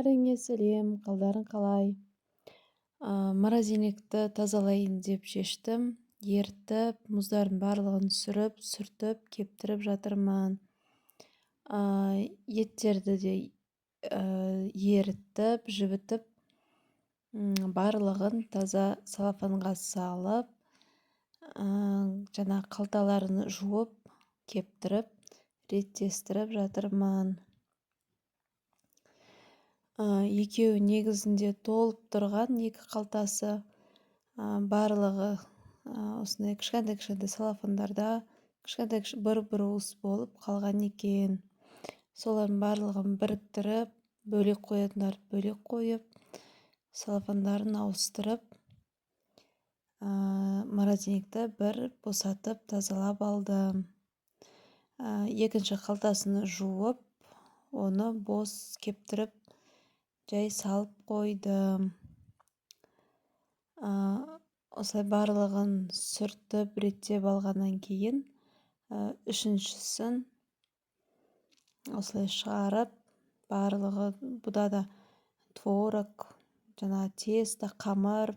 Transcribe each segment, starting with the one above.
Бәріңе сәлем, қалдарың қалай? Морозильникті тазалайын деп шештім. Ерітіп, мұздардың барлығын түсіріп, сүртіп, кептіріп жатырмын. Еттерді де ерітіп, жібітіп, барлығын таза целлофанға салып, жаңа қалталарын жуып, кептіріп, реттестіріп жатырмын. Екеуі негізінде толып тұрған екі қалтасы, барлығы осындай кішкентай-кішкентай целлофандарда кішкентай бір-бір уыс болып қалған екен. Солардың барлығын біріктіріп, бөлек қоятындарды бөлек қойып, целлофандарын ауыстырып, морозильникті бір босатып тазалап алдым. Екінші қалтасын жуып, оны бос кептіріп, жай салып қойдым. Осылай барлығын сүртіп, реттеп алғаннан кейін, үшіншісін осылай шығарып, барлығы бұда да творог, жаңа тесто, қамыр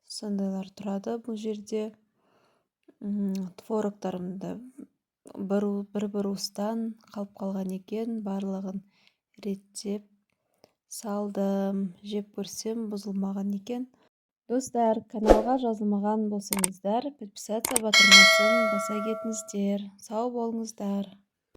сондайлар тұрады бұл жерде. Творогтарым да бір уыстан қалып қалған екен, барлығын реттеп салдым. Жеп көрсем, бұзылмаған екен. Достар, каналға жазылмаған болсаңыздар, подписаться батырмасын баса кетіңіздер. Сау болыңыздар.